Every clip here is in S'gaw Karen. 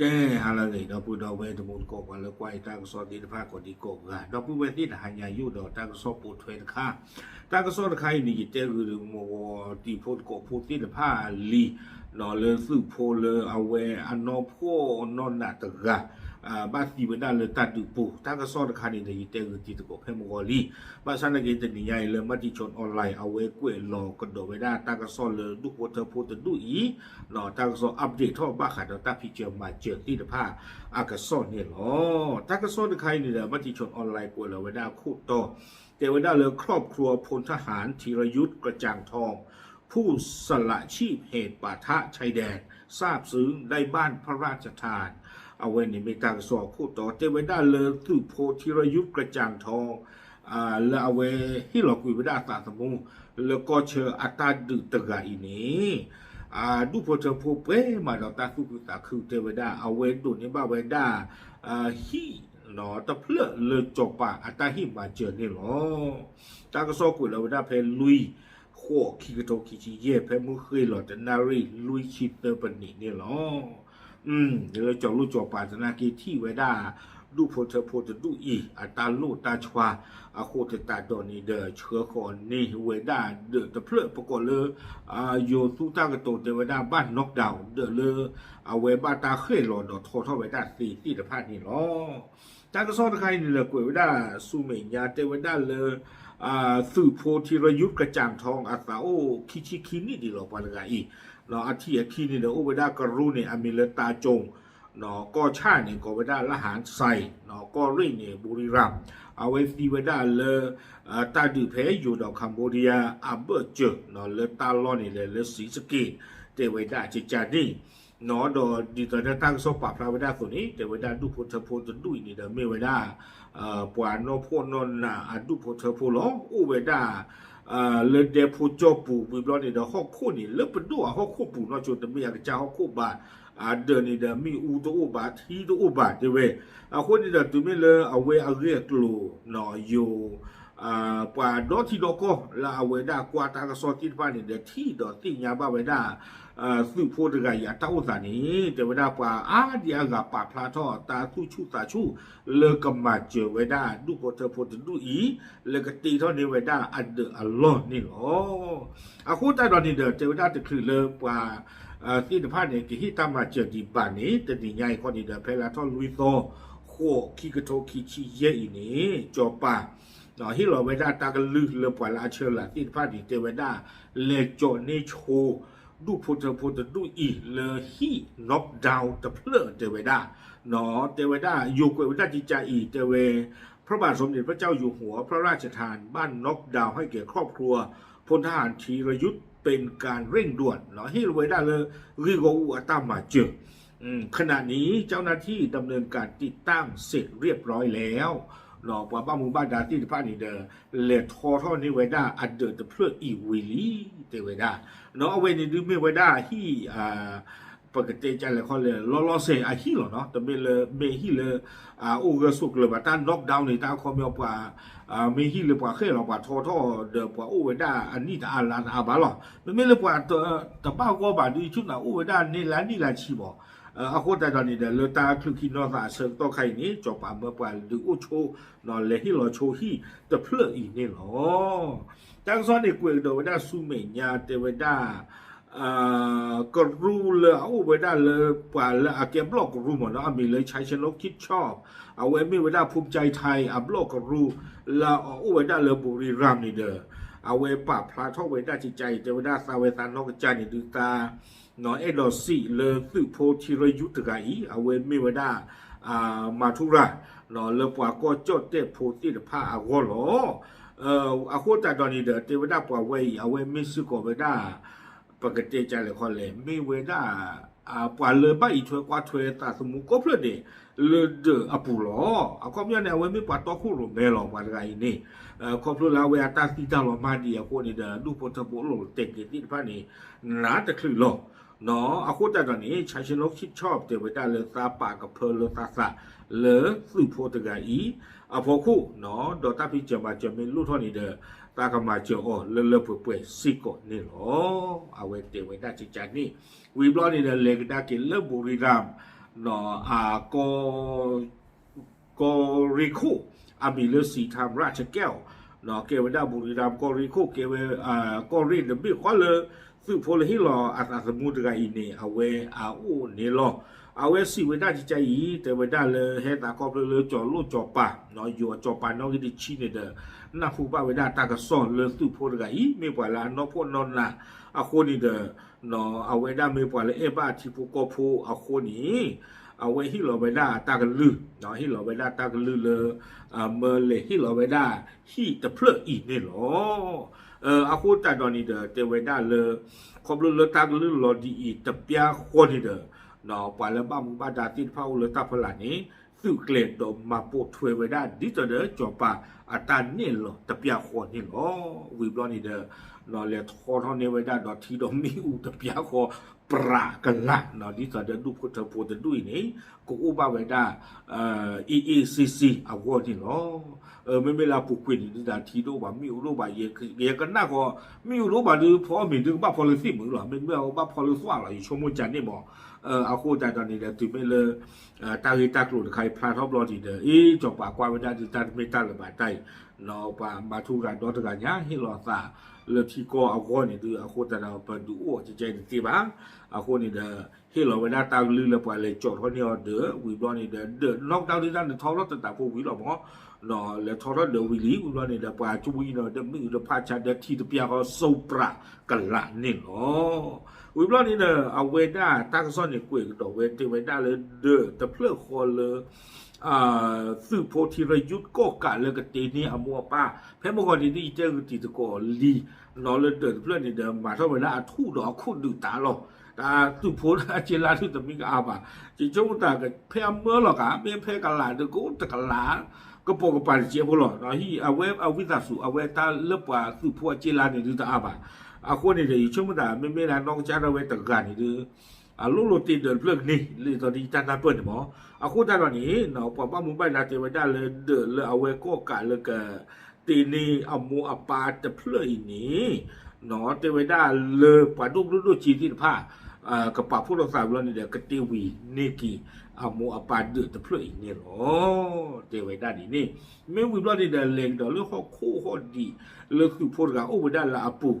ကဲ, ဟါလၢအဂ့ၤ ဒီပုၢ်ဒီဝဲၢ်တံၤသကိး ပှၤလၢကွၢ်အံၤတၢ်ကစီၣ်သ့ၣ်တဖၣ်ကိးဒံကိးဂၤ, ဒီပုၢ်ဝဲၢ်သ့ၣ်တဟါညါယအိၣ်ဒီးတၢ်ကစီၣ်ပိာ်ထွဲတခါ, တၢ်ကစီၣ်တခါအံၤန့ၣ် ယတဲဂုာ်မ့ၢ်ဝဲတံၤဖိသကိးဖိသ့ၣ်တဖၣ်လံ, လၢသုးဖိလၢအဝဲအနီၢ်ဖှီၣ်နီၢ်နးတဂၤ ဘၣ်သံဝဲဒၣ်လၢတၢ်ဒုးပူၤ, တၢ်ကစီၣ်တခါန့ၣ်ဒီး ယတဲဂုာ်တံၤသကိးဖဲမုၢ်ဂီၤလံ. ဘၣ်ဆၣ်နာ်က့ တနံၤညါအံၤလၢ Matichon Online အဝဲကွဲးလီၤကဒီးဝဲဒၣ်တၢ်ကစီၣ်လၢဒူၣ်ဖိထၢဖိတဒူၣ်အံၤ, တၢ်ကစီၣ် update ထီၣ်ဘၣ်ဃးဒီးတၢ်ဖံးစၢၤမၤစၢၤသ့ၣ်တဖၣ်အကစီၣ်န့ၣ်လီၤ. တၢ်ကစီၣ်တခါအံၤန့ၣ်ဒီး Matichon Online ကွဲးလီၤဝဲဒၣ်အခိၣ်တီ, တဲဝဲဒၣ်လၢ ครอบครัวพลทหารธีรยุทธ กระจ่างทอง ผู้สละชีพเหตุปะทะชายแดน ซาบซึ้ง ได้บ้านพระราชทาน အဝဲန့ၣ်မ့ၢ်တၢ်ကစီၣ်အခိၣ်တီ, တဲဝဲဒၣ်လၢသုးဖိ ထံရယူးကြၢးကၠၣ်ထီ လၢအဝဲဟ့ၣ်လီၤကွံာ်ဝဲဒၣ်အသးသမူ လၢကီၢ်ဆၢအတၢ်ဒုးတဂၤအံၤန့ၣ်, ဒူၣ်ဖိထၢဖိပှဲၤမးဒီးတၢ်သူၣ်ခုသးခု တဲဝဲဒၣ် အဝဲဒိးန့ၢ်ဘၣ်ဝဲဒၣ် ဟံၣ်တဖျၢၣ်လၢစီၤပၤအတၢ်ဟ့ၣ်မၤစၢၤန့ၣ်လီၤ. တၢ်ကစီၣ်ကွဲးလီၤဝဲဒၣ်ဖဲလွံၢ် ဃိးခံကထိခံဆံယဲၢ် ဖဲမုၢ်ဃ့ၢ်လီၤတနၣ်ရံၣ်လွံၢ်ဆံသၢပနံးန့ၣ်လီၤ. လၢစီၤလိၣ်စီၤပၤသနာ်က့ထံၣ်ဝဲဒၣ် ဒူၣ်ဖိထၢဖိတဒူၣ်အံၤ အတၢ်လိၣ်တၢ်ဆှါ အဃိသတးဒီးန့ၣ်ဒီး ဆှၢဃီၤန့ၢ်ဝဲဒၣ်ဒၢးတဖျၢၣ် ပကိးလၢ ယိၤသူတၢ်ကတိၤတဲဝဲဒၣ်ဘၣ် knock down ဒၢးလၢ အဝဲဘၣ်တၢ်ဃဲၣ်လီၤဒီးထီထီၣ်ဝဲဒၣ်သ့သ့ၣ်တဖၣ်န့ၣ်လီၤ. တၢ်ကစီၣ်တခါအံၤန့ၣ်ဒီး ကွဲးဝဲဒၣ်ဆူမဲာ်ညါ တဲဝဲဒၣ်လၢ သုးဖိ ထံရယူးကြၢးကၠၣ်ထီ အသးအိၣ်ခံဆံခံနံၣ်ဒံးလီၤ ပှၤတဂၤအံၤ, အထံၣ်အခံန့ၣ်ဒီး အိၣ်ဝဲဒၣ်ကရူၢ်န့ၣ် အမံၤလၢတၢ်ကၠိၣ်, ကီၢ်ဆၣ်န့ၣ် ကိးဝဲဒၣ်လၢဟၣ်စဲၣ်, ကီၢ်ရ့ၣ်န့ၣ် ဘူရံရၣ်, အဝဲသံဝဲဒၣ်လၢ တၢ်ဒုးဖဲယိၤဒီး Cambodia အဘၢၣ်စၢၤ လၢတၢ်လီၢ်န့ၣ်ဒီး လၢ ศรีสะเกษ တဲဝဲဒၣ်ကကန့ၣ် ဒီးဒ်သိးဒီးတၢ်ကစီၣ်ပာ်ဖျါဝဲဒၣ်အသိးန့ၣ် တဲဝဲဒၣ်ဒူၣ်ဖိထၢဖိတဒူၣ်အံၤန့ၣ်ဒီး မ့ၢ်ဝဲဒၣ် ပှၤနီၢ်ဖှီၣ်နီၢ်နးအဒူၣ်ဖိထၢဖိလီၤ. အိၣ်ဝဲဒၣ် လၢဒဲဖိကၠီၣ်ပူၤဝံၤဘျီန့ၣ်ဒီး ဟီၣ်ခိၣ်န့ၣ် လၢပဒိၣ်အဟီၣ်ခိၣ်ပူၤနီၢ်ဆိ တမ့ၢ်အကစၢ်ဟီၣ်ခိၣ်ဘၣ်, အဒၢးန့ၣ်ဒီး မ့ၣ်အူတအိၣ်ဘၣ် ထံတအိၣ်ဘၣ်တဲဝဲ. အဃိန့ၣ်ဒီး တုၤမ့ၢ်လၢအဝဲအဂ့ၢ်အကျိၤ ယိၤ ပှၤဒီထံဒီကီၢ်လၢအဝဲဒၣ်ကွၢ်တၢ်ကစီၣ်သ့ၣ်တဖၣ်န့ၣ်ဒီး ထံၣ်ဒီးသ့ၣ်ညါဘၣ်ဝဲဒၣ် သုးဖိတဂၤအံၤအတၢ်အိၣ်သးန့ၣ် တဲဝဲဒၣ်ပှၤအါဒံအါဂၤပာ်ဖျါထီၣ်တၢ်သူၣ်ဆူၣ်သးဆူၣ် လၢကမၤစၢၤဝဲဒၣ်ဒူၣ်ဖိထၢဖိတဒူၣ်အံၤ လၢကတ့ထီၣ်န့ၢ်ဝဲဒၣ်အဒၢးအလီၢ်န့ၣ်လီၤ. အဃိသတးဒီးန့ၣ်ဒီး တဲဝဲဒၣ်တချုးလၢပှၤသ့ၣ်တဖၣ်န့ၣ် ကဟ့ၣ်တၢ်မၤစၢၤဒံးဘၣ်န့ၣ် တနံၤညါအံၤခီန့ၣ်ဒီး ဖဲလါထီၣ်လွံၢ်သီ ဃိးခံကထိခံဆံယဲၢ်အံၤန့ၣ် စီၤပၤ ဟ့ၣ်လီၤဝဲဒၣ်တၢ်ကလုၢ်လၢပှၤလၢအဆၢလၤသ့ၣ်တဖၣ်န့ၣ် တဲဝဲဒၣ် လဲၤကၠီၤန့ၢ်ဆိ ဒူၣ်ဖိထၢဖိတဒူၣ်အံၤလၢဟံၣ် knock down တဖျၢၣ်တဲဝဲဒၣ်, တဲဝဲဒၣ် ယိၤကွဲးဝဲဒၣ်ကကအံၤ တဲဝဲ พระบาทสมเด็จพระเจ้าอยู่หัวพระราชทานบ้าน knock down ให้แก่ครอบครัว พลทหารธีรยุทธเป็นการเร่งด่วน ဟ့ၣ်လီၤဝဲဒၣ်လၢ ဂ့ၢ်ဂီၢ်အူအတၢ်မၤစၢၤ ขณะนี้เจ้าหน้าที่ดำเนินการติดตั้งเสร็จเรียบร้อยแล้ว ပှၤဘၣ်မူဘၣ်ဒါသ့ၣ်တဖၣ်န့ၣ်ဒီး လဲၤထီထီၣ်န့ၢ်ဝဲဒၣ်အဒၢးတဖျၢၣ်အံၤဝံၤလံ တဲဝဲဒၣ်. အဝဲန့ၣ်ဒုးမ့ၢ်ဝဲဒၣ်ဟံၣ် ပကတဲကလဲာ်ခီလဲၣ် လီၤလီၤဆဲးအဟံၣ်လီၤနီၤ, တမ့ၢ်လၢမ့ၢ်ဟံၣ်လၢ အိၣ်ဂၢၢ်ဆိးကျၢၤဘၣ် တၢ် knock down န့ၣ် တၢ်အခီပညီပှၤ မ့ၢ်ဟံၣ်လၢပှၤဃဲၣ်လီၤပှၤထီထီၣ်ဒီး ပှၤအိၣ်ဝဲဒၣ်အနံၣ်တအါလါတအါဘၣ်လီၤ. မ့မ့ၢ်လၢပှၤတဘၣ်ဂီၢ်ဘၣ်ဒုး ဆူၣ်နၤအိၣ်ဝဲဒၣ်န့ၢ်လါနံၣ်လါဆံဘၣ်. အဃိသတးဒီးန့ၣ်ဒီး လၢတၢ်ချုးခံနီၤသးအဆၢကတီၢ်ခါအံၤန့ၣ် စီၤပၤမၢပှၤဒုးအိၣ်ဆိ လဲၤဟ့ၣ်လီၤဆိဟံၣ်တဖျၢၣ်အံၤန့ၣ်လီၤ. တၢ်ကစီၣ်န့ၣ်ကွဲးကဒီးဝဲဒၣ်ဆူမဲာ်ညါတဲဝဲဒၣ် ကရူၢ်လၢအအိၣ်ဝဲဒၣ်လၢပှၤလၢအကဲဘျီၣ်ကရူၢ်မ့ၢ်နီၤ အမံၤလၢ ชัยชนก ชิดชอบ အဝဲမ့ၢ်ဝဲဒၣ် ภูมิใจไทย အဘျီၣ်ကရူၢ် လၢအအိၣ်ဝဲဒၣ်လၢ ဘူရံရၣ်န့ၣ်ဒီး အဝဲပာ်ဖျါထီၣ်ဝဲဒၣ်ကကအံၤ တဲဝဲဒၣ်သးဝဲသးနီၢ်ကစၢ်န့ၣ်ဒုးသး အဲၣ်ဒိးစံးလၢသုးဖိထံရယူၢ်တဂၤအံၤ အဝဲမ့ၢ်ဝဲဒၣ် မၤထူရၤ လၢပှၤကီၢ်ကၠီၣ်တဲၣ်ဖိသ့ၣ်တဖၣ်အဂီၢ်လီၤ. အဃိသတးဒီးန့ၣ်ဒီး တဲဝဲဒၣ်ပှၤဝဲအံၤ အဝဲမ့ၢ်စ့ၢ်ကီးဝဲဒၣ် ပကတဲကလဲာ်ခီလဲၣ် မ့ၢ်ဝဲဒၣ် ပှၤလၢဘၣ်အံးထွဲကွၢ်ထွဲသးသမူကိးဖျၢၣ်န့ၣ် လၢဒၢးအပူၤလီၤ. အခီပညီန့ၣ် အဝဲမ့ၢ်ပှၤတီခိၣ်ရိၣ်မဲလီၤ ပှၤတဂၤအံၤန့ၣ် ခီဖျိလၢအဝဲအတၢ်သံတၢ်လီၤမၢ်ဒံးအဃိန့ၣ်ဒီး ဒူၣ်ဖိထၢဖိအိၣ်လီၤတဲာ်က့ၤသ့ၣ်တဖၣ်န့ၣ် နးတချုးလီၤ. အဃိသတးဒီးန့ၣ် ชัยชนก ชิดชอบ တဲဝဲဒၣ်လၢသးပာ်ကဖၢလၢသးသးလၢသုးဖိတဂၤအံၤ အဖီခိၣ် ဒီးတၢ်ဖံးစၢၤမၤစၢၤမ့ၢ်လိၣ်ထီၣ်န့ၣ်ဒီး သးကမၤစၢၤအီၤလၢလၢပှဲၤပှဲၤစ့ၢ်ကီးန့ၣ်လီၤ. အဝဲတဲဝဲဒၣ်ကကန့ၣ် ဝံၤဘျီန့ၣ်ဒီး လဲၤကဒါက့ၤလၢ ဘူရံရၣ် အ ကီၢ်ရ့ၣ်ခိၣ် အမံၤလၢ စံးထၣ်ရၣ်ချကဲၣ် ကဲဝဲဒၣ် ဘူရံရၣ် ကီၢ်ရ့ၣ်ခိၣ် ကဲဝဲ ကီၢ်ရ့ၣ်တဘ့ၣ်ဃီလၢ သုးဖိလၢဟ့ၣ်လီၤအသးသမူတဂၤအံၤန့ၣ် အဝဲအအိၣ်န့ၣ်လီၤ. အဝဲစံးဝဲဒၣ်ကကါအံၤ တဲဝဲဒၣ်လၢဟဲသးခီဖျိလၢကၠီၤလိၣ်ကၠီၤပၤ ယိၤအကၠီၤပၤနီၣ်ဂံၢ်တဆံန့ၣ်ဒီး နၢ်ဟူဘၣ်ဝဲဒၣ်တၢ်ကစီၣ်လၢသုးဖိတဂၤအံၤ မ့ၢ်ပှၤလၢအနီၢ်ဖှီၣ်နီၢ်နးအဃိန့ၣ်ဒီး အဝဲဒၣ်မ့ၢ်ပှၤလၢအဲၣ်ဘၣ်ထံဖိကီၢ်ဖိအဃိန့ၣ် အဝဲဟ့ၣ်လီၤဝဲဒၣ်တၢ်ကလုၢ်, ဟ့ၣ်လီၤဝဲဒၣ်တၢ်ကလုၢ်လၢ မၢလဲၤဟ့ၣ်လီၤဝဲဒၣ်ဟံၣ်တဖျၢၣ်အံၤန့ၣ်လီၤ. အဃိသတးဒီးန့ၣ်ဒီး တဲဝဲဒၣ်လၢ ခီဖျိလၢတၢ်ကလုၢ်လီၤဒ်အံၤတပျၢ်ဃီန့ၣ်ဒီး ပှၤလၢဘၣ်မူဘၣ်ဒါသ့ၣ်တဖၣ်အိၣ်လၢတၢ်ဖီလာ်န့ၣ် သုးကျဲၤဒီးမၤပိာ်ထွဲဝဲဒၣ် ဒ်သိးဒီးကၠီၤပၤအတၢ်နဲၣ်လီၤတပျၢ်ဃီန့ၣ်လီၤ. ဝံၤဘျီန့ၣ်ဒီး လဲၤထီထီၣ်န့ၢ်ဝဲဒၣ်ဒီးထံဒီးမ့ၣ်အူတပျၢ်ဃီ ပြးကလာ် ဒ်သိးဒီးဒူၣ်ဖိထၢဖိတဒူၣ်အံၤန့ၣ် ကအိၣ်ဘၣ်ဝဲဒၣ် အ့ၣ်အ့ၣ်စ့စ့အဂီၢ်န့ၣ်လီၤ. မ့မ့ၢ်လၢအပူၤကွံာ်န့ၣ်ဒုး တၢ်ထံတအိၣ်ဘၣ် မ့ၣ်အူတအိၣ်ဘၣ် ယကနၣ်ဃီ မ့ၣ်အူတအိၣ်ဘၣ်ဒုး ဖီအီၣ်မ့ၤဒုးကဘၣ်ဖီလၢသ့ၣ်မုာ်လီၤ မ့တမ့ၢ်အဘၣ်ဖီလၢသွၣ်လီၤ ယဆိကမိၣ်ကန့ၣ်မး. အဃိသတးဒီးန့ၣ်ဒီး တုၤမ့ၢ်လၢ တၢ်ဂ့ၢ်တၢ်ကျိၤတခါအံၤဖျါထီၣ်ဘျီန့ၣ်ဒီး အ့ ကၠီၤပၤကွၢ်ဝဲဒၣ်ဒုးတၢ်တမ့ၢ်တၢ်လၢၤဘၣ်တၢ်အံၤ ပှၤမၤထူရၤဒီတဂၤညါ ဟ့ၣ်လီၤသးလၢထံကီၢ်အဂီၢ်န့ၣ်ဒုး အဃိသတးဒီး ပဒုးအိၣ်အကကဲတသ့ဘၣ်. အဃိန့ၣ်ဒီး ဟ့ၣ်လီၤဝဲဒၣ်တၢ်ကလုၢ်လၢပှၤလဲၤကၠီၤထီၣ်န့ၢ်အီၤဒီး ဝံၤဘျီန့ၣ်ဒီး ဒီးနီၣ်ကတၢၢ်ဒုးတၢ်န့ၣ်ထီထီၣ်တတးဖိဝံၤလီၤမး လဲၤထီထီၣ်ဒီးဝံၤလံ ဝံၤဘျီန့ၣ်ဒီး ပှၤကဝံၤဒီး ဒီးမ့ၣ်အူဒီးဖးဆါဒီးထံတပျၢ်ဃီ စိပြးကလာ်န့ၣ်လီၤ. ဝံၤဘျီန့ၣ်ဒီး အဝဲဒၣ်တၢ်ကစီၣ်န့ၣ်ကွဲးကဒီးဝဲ တဲဝဲဒၣ်လၢဒီးတဖျၢၣ်ဃီလၢ သုးဖိထံရယုၢ်ကီၢ်ကးလၢကတ့န့ၢ်အမိၢ်အပၢ် ဖဲမုၢ်ဂီၤန့ၣ်ဒ်ယတဲဂုာ်တံၤသကိးလံ နီၢ်လၢဒီးတဖျၢၣ်န့ၣ်ဒီး မၤထီၣ်ဝဲဒၣ်အထူၣ်ဒီးအခိၣ်ဒုးတၢ်လီၤ. တၢ်သုးဖိလၢအစ့လါဒုးတမ့ၢ်ကအါဘၣ် ယဆိကမိၣ်တၢ်ဖဲအမၢလီၤကး မ့ၢ်ဖဲကလးဒုးကအိၣ်တကလး ကပိာ်ကပၤတစဲးဖိလီၤ. အဝဲအဝံသးစူၤ အဝဲတၢ်လၢပှၤသုးဖိအစ့လါန့ၣ်ဒုးတအါဘၣ်. အဃိန့ၣ်ဒီး ယဆိကမိၣ်တၢ် မ့မ့ၢ်လၢနီၢ်ကစၢ်ဒၣ်ဝဲတဂၤန့ၣ်ဒုး အလိၣ်လိၣ်တ့ၢ်ဒီးတဖျၢၣ်ကန့ၢ် လၢယတၢ်နၢ်ပၢၢ်န့ၣ်မး. အဃိသတးဒီးန့ၣ် ပှၤဘၣ်မူဘၣ်ဒါတဲဝဲဒၣ်လၢဒီးလၢအဝဲကီၢ်ကးလၢက တ့န့ၢ်အမိၢ်အပၢ်တဖျၢၣ်အံၤန့ၣ် တဲဝဲဒၣ်လၢပှၤဒိၣ်ဘျုးဒိၣ်စ့သ့ၣ်တဖၣ် ကပာ်ဖှိၣ်ထီၣ်သးဝံၤလီၤန့ၣ်ဒီး ကတ့ဝံၤန့ၢ်က့ၤအမိၢ်အပၢ်ဒၢးတဖျၢၣ်အံၤန့ၣ်လီၤ. တဲဝဲဒၣ်ဒ်န့ၣ် မ့ၢ်ဝံၤဘျီန့ၣ်ဒီး လဲၤကဒီးလၢဟီၣ်ခိၣ်ဟီၣ်ဒံးလၢသုးဖိတဂၤအိၣ်ဝဲဒၣ်လၢအပူၤ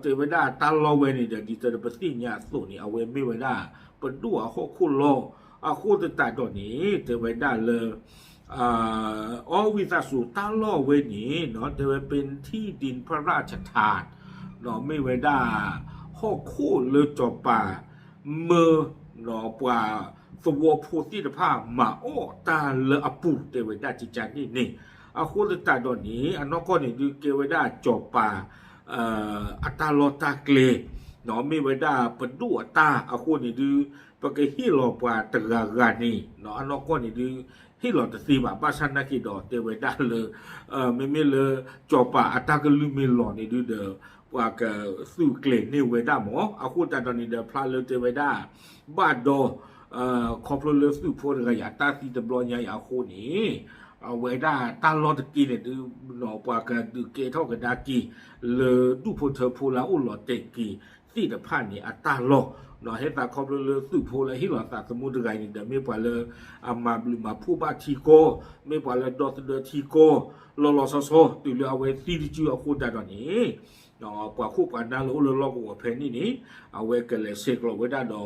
တဲဝဲဒၣ်တၢ်လီၢ်ဝဲန့ၣ်ဒီး ဒ်သိးဒီးပသ့ၣ်ညါအသိးန့ၣ် အဝဲမ့ၢ်ဝဲဒၣ် ပဒိၣ်အဟီၣ်ခိၣ်လီၢ် အဃိသတးဒီးန့ၣ် တဲဝဲဒၣ်လၢ အီဝံသးစူၤတၢ်လီၢ်ဝဲန့ၣ် တဲဝဲ เป็นที่ดินพระราชทาน မ့ၢ်ဝဲဒၣ် ဟီၣ်ခိၣ်လၢစီၤပၤ မၢ ပှၤသဝီဖိသ့ၣ်တဖၣ်မၤအီၣ်တၢ်လၢအပူၤ တဲဝဲဒၣ်ကကန့ၣ်န့ၣ် အဃိသတးဒီးန့ၣ် အနီၢ်ကီၢ်န့ၣ်ဒုးကဲဝဲဒၣ်စီၤပၤ အတၢ်လီၢ်တၢ်ကျဲ မ့ၢ်ဝဲဒၣ်ပဒိၣ်အတၢ်အဃိန့ၣ်ဒုး ပကဟ့ၣ်လီၤပှၤတဂၤဂၤန့ၣ် အနီၢ်ကီၢ်န့ၣ်ဒုး ဟ့ၣ်လီၤတသ့ဘၣ် ဘၣ်ဆၣ်နာ်က့ဒီးတဲဝဲဒၣ်လၢ မ့မ့ၢ်လၢစီၤပၤအတၢ်ကလုၢ်မ့ၢ်လီၤန့ၣ်ဒုးဒီး ပှၤကသုးကျဲၤန့ၢ်ဝဲဒၣ်မး အဃိသတးဒီးန့ၣ်ဒီး ဖျါလၢတဲဝဲဒၣ် ဘၣ်ဒီး ခီဖျိလၢသုးဖိတဂၤအံၤ အတၢ်သံတဘျီညါအံၤအဃိန့ၣ် အဝဲဒၣ်တၢ်လီၢ်တက့ၢ်န့ၣ်ဒုး ပှၤကဒုးကဲထီၣ်ကဒါက့ၤ လၢဒူၣ်ဖိထၢဖိလၢအအိၣ်လီၤတဲာ်က့ၤသ့ၣ်တဖၣ်န့ၣ် အတၢ်လီၢ် ဟဲသးခီဖျိလၢသုးဖိလၢဟ့ၣ်လီၤသးသမူတဂၤအံၤန့ၣ်ဒီး မ့ၢ်ပှၤလၢအမၤဘျုးမၤဖှိၣ်ဘၣ်ထံကီၢ် မ့ၢ်ပှၤလၢဒီသဒၢထံကီၢ် လီၤလီၤဆီဆီ တုၤလၢအဝဲသံတစုအဃိသတးဒီးန့ၣ် ပှၤခိၣ်ပှၤနၢ်လၢအိၣ်လၢလီၢ်ကဝီၤဖဲန့ၣ်န့ၣ် အဝဲကလဲၤဆဲးကျိးဝဲဒၣ်ဒီး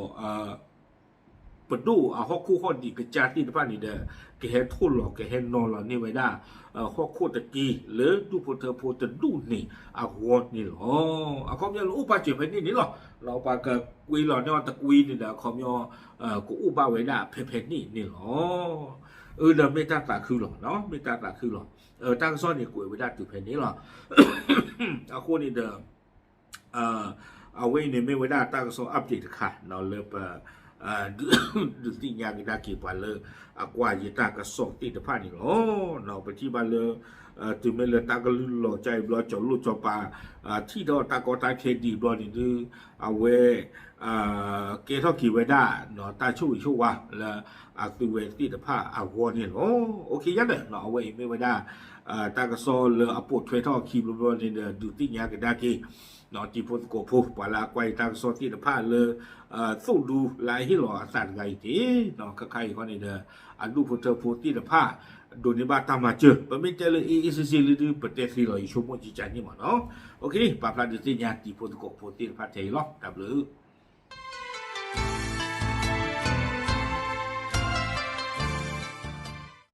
ပဒိၣ်အဟီၣ်ခိၣ်ဟီၣ်ဒံးကစၢ်သ့ၣ်တဖၣ်န့ၣ်ဒီး ကဟဲထိၣ်လီၤကဟဲနီၤလီၤန့ၢ်ဝဲဒၣ် ဟီၣ်ခိၣ်တက့ၢ်လၢဒူၣ်ဖိထၢဖိတဒူၣ်န့ၣ်အဂီၢ်န့ၣ်လီၤ. အခီပညီလၢအိၣ်ပာ်စၢၤဖဲန့ၣ်န့ၣ်လီၤ. ပှၤကကွ့လီၤန့ၢ်အီၤတကွ့န့ၣ်ဒီး အခီပညီ ကအိၣ်ဘၣ်ဝဲဒၣ်ဖဲဖဲန့ၣ်န့ၣ်လီၤ. အၢ ဒီးမ့ၢ်တၢ်သးခုလီၤ, မ့ၢ်တၢ်သးခုလီၤ. တၢ်ကစီၣ်န့ၣ်ကွဲးဝဲဒၣ်တုၤဖဲန့ၣ်လီၤ. အဃိန့ၣ်ဒီး အဝဲအံၤန့ၣ်မ့ၢ်ဝဲဒၣ်တၢ်ကစီၣ် update တခါ လၢပ ဒုးသ့ၣ်ညါကဒါက့ၤပှၤလၢအကွၢ်ယတၢ်ကစီၣ်သ့ၣ်တဖၣ်န့ၣ်လီၤ. ပထံၣ်ဘၣ်လၢ တုၤမ့ၢ်လၢတၢ်ကလုၢ်လီၤကါအံၤဘျီ ကၠီၤလိၣ်ကၠီၤပၤ ထံၣ်ထီၣ်တၢ်ကီတၢ်ခဲဒံးဘျီန့ၣ်ဒုး အဝဲ ကဲထီၣ်က့ၤဝဲဒၣ် တၢ်ဆိၣ်ဂ့ၤဆိၣ်ဝါလၢအသုဝဲသ့ၣ်တဖၣ်အဂီၢ်န့ၣ်လီၤ. အိၣ်ခ့ယါဒီး အဝဲအံၤမ့ၢ်ဝဲဒၣ် တၢ်ကစီၣ်လၢအပိာ်ထွဲထီၣ်အခံဘျီဘျီန့ၣ်ဒီး ဒုးသ့ၣ်ညါကဒါက့ၤ တံၤဖိသကိးဖိ ပှၤလၢအကွၢ်ယတၢ်ကစီၣ်သ့ၣ်တဖၣ်လၢ သိၣ်ဒူလၢအဟ့ၣ်လီၤအသးတဂၤအံၤတက့ၢ်. ခါခါအံၤခီန့ၣ်ဒီး အဒူၣ်ဖိထၢဖိသ့ၣ်တဖၣ် ဒိးန့ၢ်ဘၣ်တၢ်မၤစၢၤ, ပမ့ၢ်တဲလၢ အေးအေးဆေးဆေး လံဒုး ပတဲသ့လီၤ ယဆိကမိၣ်ကကန့ၣ်မးနီၤ. ပာ်ဖျါဒုးသ့ၣ်ညါတံၤဖိသကိးဖိသ့ၣ်တဖၣ်ထဲအံၤလီၤ. တၢ်ဘျုး